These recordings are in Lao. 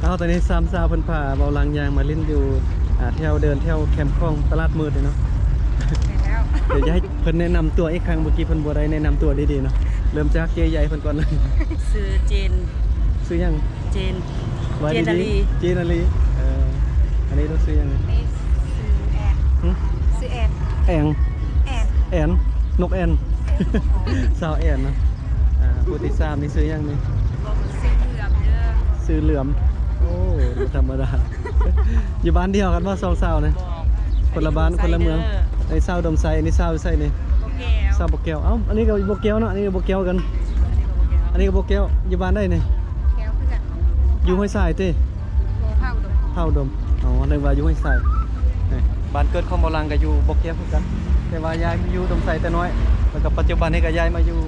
ເອົາ ຕອນນີ້ສາມສາວເພິ່ນພາເບົາຫຼັງຍ່າງມາຫຼິ້ນຢູ່ ອ່າ ແຖວເດີ່ນ ແຖວແຄມຂອງຕະຫຼາດມືດນີ້ເນາະ. ແມ່ນແລ້ວ ດຽວຈະໃຫ້ເພິ່ນແນະນຳຕົວອີກຄັ້ງ ເມື່ອກີ້ເພິ່ນບໍ່ໄດ້ແນະນຳຕົວດີໆເນາະ. ເລີ່ມຈາກເຈ້ໃຫຍ່ເພິ່ນກ່ອນເລີຍ. ຊື່ເຈນ. ຊື່ຫຍັງ? ເຈນ. ສະບາຍດີ ເຈນນາລີ. ເຈນນາລີ. ເອີ ອັນນີ້ເຈົ້າຊື່ຫຍັງ? ນີ້ຊື່ແອນ. ຫຶ? ຊື່ແອນ. ແອງ. ແອນ. ແອນ. ນົກແອນ. ສາວແອນເນາະ. ອ່າ ຜູ້ທີສາມນີ້ຊື່ຫຍັງນີ້? ຊື່ເຫຼືອມເດີ. ຊື່ເຫຼືອມ. ໂອ້ ບໍ່ທຳມະດາ. ຢູ່ບ້ານດຽວກັນບໍ່ສອງສາວນີ້? ບໍ່. ຄົນລະບ້ານ ອັນນີ້ ຄົນລະເມືອງ. ໃສເດີ? ອັນນີ້ສາວດົງໄຊ ອັນນີ້ສາວໃສນີ້? ບໍ່ແກ້ວ. ສາວບໍ່ແກ້ວ. ເອົ້າ ອັນນີ້ກໍບໍ່ແກ້ວເນາະ ອັນນີ້ກໍບໍ່ແກ້ວກັນ. ອັນນີ້ກໍບໍ່ແກ້ວ. ອັນນີ້ກໍບໍ່ແກ້ວ. ຢູ່ບ້ານໃດນີ້? ແກ້ວຄືກັນ. ຢູ່ຫ້ວຍຊາຍຕິ? ບໍ່ ເຜົ່າດົງ. ເຜົ່າດົງ. ອໍ ນຶກວ່າຢູ່ຫ້ວຍຊາຍ. ນີ້ ບ້ານເກີດຂອງເບົາຫຼັງກໍຢູ່ບໍ່ແກ້ວຄືກັນ ແຕ່ວ່າຍ້າຍມາຢູ່ດົງໄຊແຕ່ນ້ອຍ ແລ້ວກໍປັດຈຸບັນນີ້ກໍຍ້າຍມາຢູ່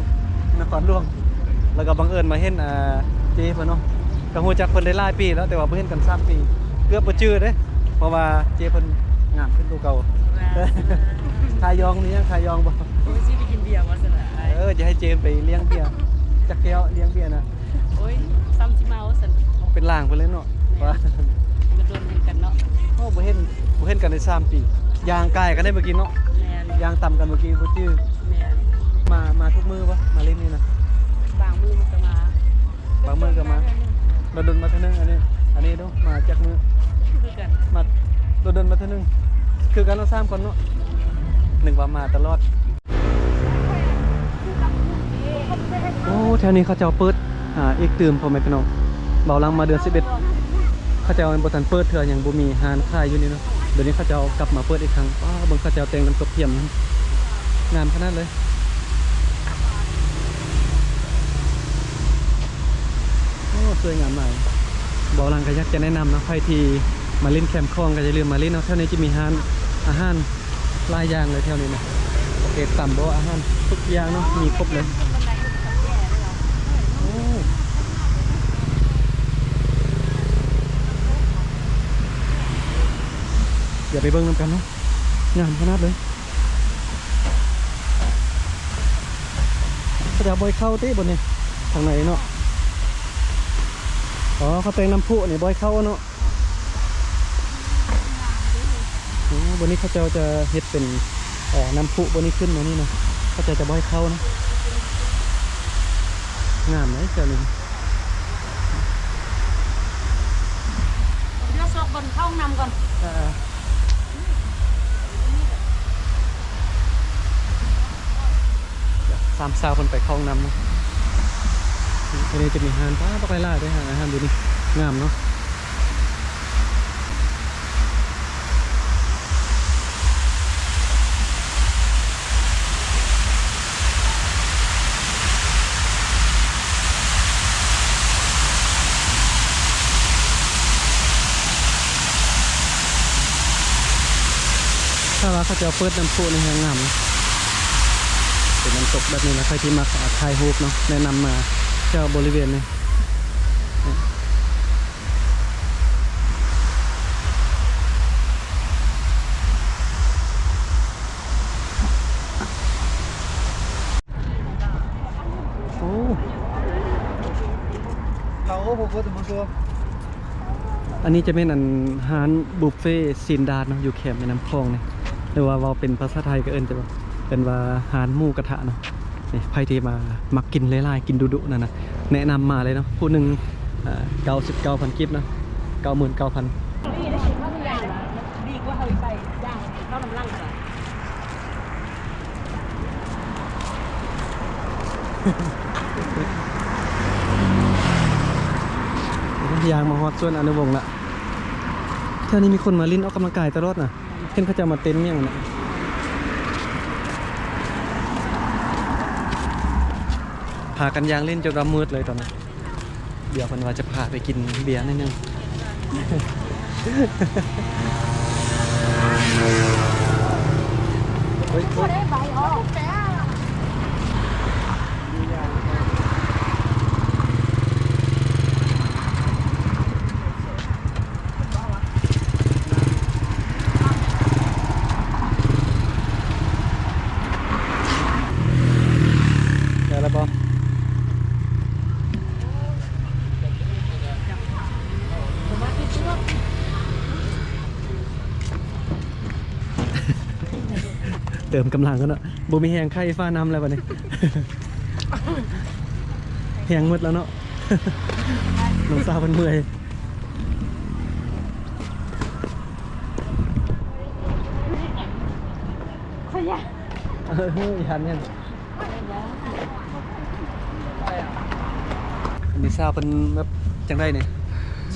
ນະຄອນຫຼວງ ແລ້ວກໍບັງເອີນມາເຫັນ ອ່າ ເຈ້ເພິ່ນເນາະ. ກໍຮູ້ຈັກເພິ່ນໄດ້ຫຼາຍປີແລ້ວ ແຕ່ວ່າບໍ່ເຫັນກັນສາມປີ ເກືອບບໍ່ຈື່ເດ້ ເພາະວ່າເຈ້ເພິ່ນງາມຂຶ້ນກວ່າເກົ່າ. ຂາຍຢອງມີຫຍັງ? ຂາຍຢອງບໍ່? ໂອ້ຍ ຊິໄປກິນເບຍບໍ່ຊັ້ນນະ? ເອີ ຈະໃຫ້ເຈ້ໄປລ້ຽງເບຍ ຈັກແກ້ວລ້ຽງເບຍນະ? ໂອ້ຍ ຊ້ຳຊິເມົາຊັ້ນ. ເປັນລ່າງໄປເລີຍເນາະ. ແມ່ນ. ວ່າ ກໍດົນເຫັນກັນເນາະ. ໂອ້ ບໍ່ເຫັນ ບໍ່ເຫັນກັນໄດ້ສາມປີ. ຍ່າງກາຍກັນໄດ້ເມື່ອກີ້ເນາະ. ແມ່ນ. ຍ່າງຕຳກັນເມື່ອກີ້ບໍ່ຈື່. ແມ່ນ. ມາ ມາທຸກມື້ບໍ່? ມາຫຼິ້ນນີ້ນະ? ບາງມື້ມັນກໍມາ. ບາງມື້ກໍມາ. ດົນໆມາເທື່ອໜຶ່ງ. ອັນນີ້ ອັນນີ້ດູ ມາຈັກມື້? ຄືກັນ. ມາດົນໆມາເທື່ອໜຶ່ງ. ຄືກັນເນາະ ສາມຄົນເນາະ. ແມ່ນ. ນຶກວ່າມາຕະຫຼອດ. ໂອ້ ແຖວນີ້ເຂົາເຈົ້າເປີດ ອ່າ ອີກຕື່ມ ພໍ່ແມ່ພີ່ນ້ອງ. ເບົາຫຼັງມາເດືອນສິບເອັດ ເຂົາເຈົ້າຍັງບໍ່ທັນເປີດເທື່ອ ຍັງບໍ່ມີຮ້ານຂາຍຢູ່ນີ້ເນາະ. ດຽວນີ້ເຂົາເຈົ້າກັບມາເປີດອີກຄັ້ງ. ວ້າ ເບິ່ງເຂົາເຈົ້າແຕ່ງນ້ຳຕົກທຽມ ງາມຂະໜາດເລີຍ. ໂອ້ ສວຍງາມຫຼາຍ. ເບົາຫຼັງກໍຢາກຈະແນະນຳເນາະ ໃຜທີ່ມາຫຼິ້ນແຄມຂອງກໍຢ່າລືມມາຫຼິ້ນເນາະ. ແຖວນີ້ຈະມີຮ້ານອາຫານ ຫຼາຍຢ່າງເລີຍແຖວນີ້ນະ. ໂອເຄ ຕຳບໍ່ ອາຫານທຸກຢ່າງເນາະ ມີຄົບເລີຍ. ໂອ້ ດຽວໄປເບິ່ງນຳກັນເນາະ ງາມຂະໜາດເລີຍ. ເຂົາເຈົ້າບໍ່ໃຫ້ເຂົ້າຕິ ບ່ອນນີ້ ທາງໃນເນາະ. ອໍ ເຂົາແຕ່ງນ້ຳພຸນີ້ ບໍ່ໃຫ້ເຂົ້າເນາະ. ໂອ້ ບ່ອນນີ້ເຂົາເຈົ້າຈະເຮັດເປັນ ເອີ ນ້ຳພຸ ບ່ອນນີ້ຂຶ້ນມານີ້ນະ ເຂົາເຈົ້າຈະບໍ່ໃຫ້ເຂົ້ານະ. ງາມເດ້ເຈົ້ານີ້. ດຽວຊອກບ່ອນເຂົ້າຫ້ອງນ້ຳກ່ອນ. ເອີ ສາມສາວເພິ່ນໄປເຂົ້າຫ້ອງນ້ຳເນາະ. ອັນນີ້ຈະມີຮ້ານ ປ້າ ບັກຫຼາຍໆເດ້ ຮ້ານອາຫານຢູ່ນີ້ ງາມເນາະ. ຖ້າວ່າເຂົາເຈົ້າເປີດນ້ຳພຸນີ້ແຮງງາມເນາະ ເປັນນ້ຳຕົກແບບນີ້ນະ. ໃຜທີ່ມັກ ອ່າ ຖ່າຍຮູບເນາະ ແນະນຳມາແຖວບໍລິເວນນີ້. ໂອ້ ເຂົາ ໂອ້ໂຫ ບໍ່ຕົວ ອັນນີ້ຈະແມ່ນ ອັນ ຮ້ານບຸບເຟຊີນດາດເນາະ ຢູ່ແຄມແມ່ນ້ຳຂອງນີ້ ຫຼືວ່າເວົ້າເປັນພາສາໄທກໍເອີ້ນ ຈະເອີ້ນວ່າຮ້ານໝູກະທະເນາະ. ນີ້ ໃຜທີ່ວ່າມັກກິນຫຼາຍໆ ກິນດຸໆນັ້ນນະ ແນະນຳມາເລີຍເນາະ. ຜູ້ໜຶ່ງ ເອີ ເກົ້າສິບເກົ້າພັນກີບເນາະ ເກົ້າໝື່ນເກົ້າພັນ. ຍ່າງມາຮອດສວນອະນຸວົງລະ. ແຖວນີ້ມີຄົນມາຫຼິ້ນອອກກຳລັງກາຍຕະຫຼອດນະ. ເຫັນເຂົາເຈົ້າມາເຕັ້ນຫຍັງນະ ພາກັນຍ່າງຫຼິ້ນຈົນວ່າມືດເລີຍຕອນນີ້. ດຽວເພິ່ນວ່າຈະພາໄປກິນເບຍໜ້ອຍໜຶ່ງ. ໂອ້ຍ ໂອ້ຍ. ໄດ້ແລ້ວບໍ່? ໂອ້ ເຕີມກຳລັງກ່ອນເນາະ ບໍ່ມີແຮງໄຂຟ້ານຳແລ້ວບັດນີ້ ແຮງໝົດແລ້ວເນາະ ນ້ອງສາວເພິ່ນເມື່ອຍ. ຂ້ອຍຢ້ານ ເອີ ຢ້ານຫຍັງ? ອັນນີ້ສາວເພິ່ນແບບຈັ່ງໃດນີ້?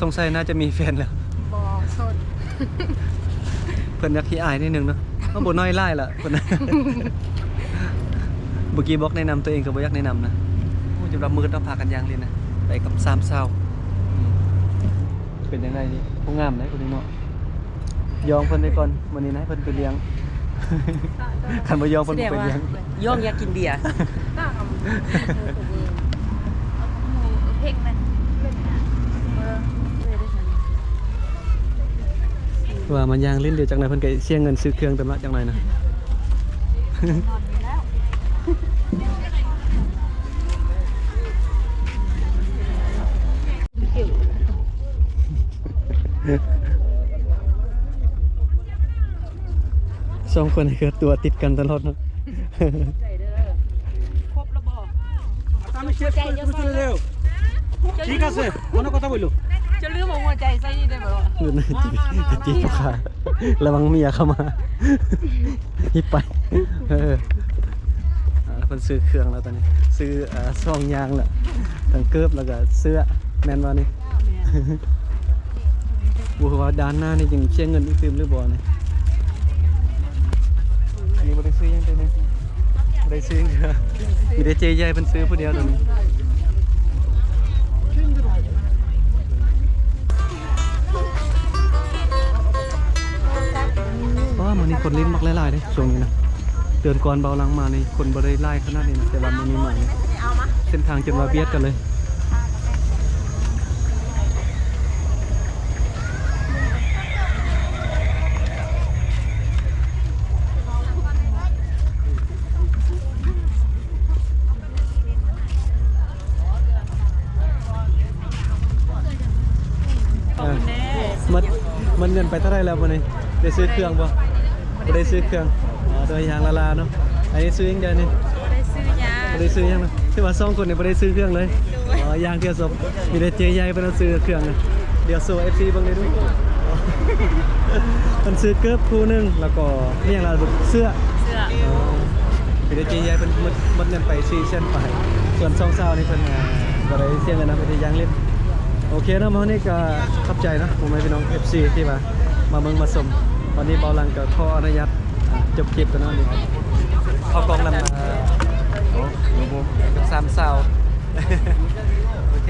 ສົງໄສໜ້າຈະມີແຟນແລ້ວ. ບໍ່ ໂສດ. ເພິ່ນຢາກຂີ້ອາຍໜ້ອຍໜຶ່ງເນາະ. ເຮົາບໍ່ນ້ອຍຫຼາຍລະເພິ່ນ. ເມື່ອກີ້ບອກແນະນຳຕົວເອງກໍບໍ່ຢາກແນະນຳນະ. ໂອ້ ຈົນວ່າມືດເນາະ ພາກັນຍ່າງຫຼິ້ນນະ ໄປກັບສາມສາວ. ເປັນຈັ່ງໃດນີ້ ຜູ້ງາມເດ້ຜູ້ນີ້ເນາະ. ຢອງເພິ່ນໄດ້ກ່ອນ ມື້ນີ້ນະ ໃຫ້ເພິ່ນໄປລ້ຽງ. ຄັນບໍ່ຢອງເພິ່ນບໍ່ໄປລ້ຽງ. ຢອງຢາກກິນເບຍ. ວ່າມາຍ່າງຫຼິ້ນ ດຽວຈັກໜ່ອຍເພິ່ນກໍເສຍເງິນຊື້ເຄື່ອງຕຳລະ ຈັກໜ່ອຍນະ. ສອງຄົນນີ້ຄືຕົວຕິດກັນຕະຫຼອດເນາະ. ຄົບແລ້ວບໍ່? ຈະລືມເອົາຫົວໃຈໃສ່ນີ້ໄດ້ບໍ່? ຈີບພໍ່ຄ້າ ລະວັງເມຍເຂົ້າມາ ຮີບໄປ. ເອີ ອ່າ ເພິ່ນຊື້ເຄື່ອງແລ້ວຕອນນີ້ ຊື້ ເອີ ຊອງຍາງແລ້ວ ທັງເກີບ ແລ້ວກໍເສື້ອ ແມ່ນບໍ່ນີ້? ແມ່ນ. ບໍ່ຮູ້ວ່າດ້ານໜ້ານີ້ຍັງເສຍເງິນອີກຕື່ມຫຼືບໍ່ນີ້. ອັນນີ້ບໍ່ໄດ້ຊື້ຫຍັງເລີຍນີ້ ບໍ່ໄດ້ຊື້ຫຍັງເທື່ອ ມີແຕ່ເຈ້ໃຫຍ່ເພິ່ນຊື້ຜູ້ດຽວໂຕນີ້. ອໍ ມື້ນີ້ຄົນຫຼິ້ນບັກຫຼາຍໆເດ້ ຊ່ວງນີ້ນະ. ເດືອນກ່ອນເບົາຫຼັງມານີ້ຄົນບໍ່ໄດ້ຫຼາຍຂະໜາດນີ້ນະ ແຕ່ວ່າມື້ນີ້ມານີ້ ເສັ້ນທາງຈົນວ່າບຽດກັນເລີຍ. ເອີ ໝົດ ໝົດເງິນໄປເທົ່າໃດແລ້ວມື້ນີ້? ໄດ້ຊື້ເຄື່ອງບໍ່? ບໍ່ໄດ້ຊື້ເຄື່ອງ. ອໍ ໂດຍ ຍ່າງລ້າໆເນາະ. ອັນນີ້ຊື້ຫຍັງເດນີ້? ບໍ່ໄດ້ຊື້ຫຍັງ ບໍ່ໄດ້ຊື້ຫຍັງເນາະ. ຖືວ່າສອງຄົນນີ້ບໍ່ໄດ້ຊື້ເຄື່ອງເລີຍ. ໂດຍ. ອໍ ຢ່າງທຽວສົບ ມີແຕ່ເຈ້ໃຫຍ່ເພິ່ນເອົາຊື້ເຄື່ອງ. ດຽວໂຊເອັຟຊີເບິ່ງໄດ້ດູ. ເພິ່ນຊື້ເກີບຄູ່ໜຶ່ງ ແລ້ວກໍມີຫຍັງລະ ເສື້ອ ເສື້ອ. ອໍ ມີແຕ່ເຈ້ໃຫຍ່ເພິ່ນໝົດ ໝົດເງິນໄປສີ່ແສນປາຍ. ສ່ວນສອງສາວນີ້ເພິ່ນ ອ່າ ບໍ່ໄດ້ເສຍເງິນນຳ ໄປແຕ່ຍ່າງຫຼິ້ນ. ໂອເຄເນາະ ມື້ນີ້ກໍຂອບໃຈເນາະ ພໍ່ແມ່ພີ່ນ້ອງເອັຟຊີທີ່ວ່າມາເບິ່ງມາຊົມ. ວັນນີ້ເບົາຫຼັງກໍຂໍອະນຸຍາດ ອ່າ ຈົບຄລິບກ່ອນເນາະ. ນີ້ເຂົ້າກ້ອງນຳ ອ່າ ໂອ້ ກັບສາມສາວ. ໂອເຄ.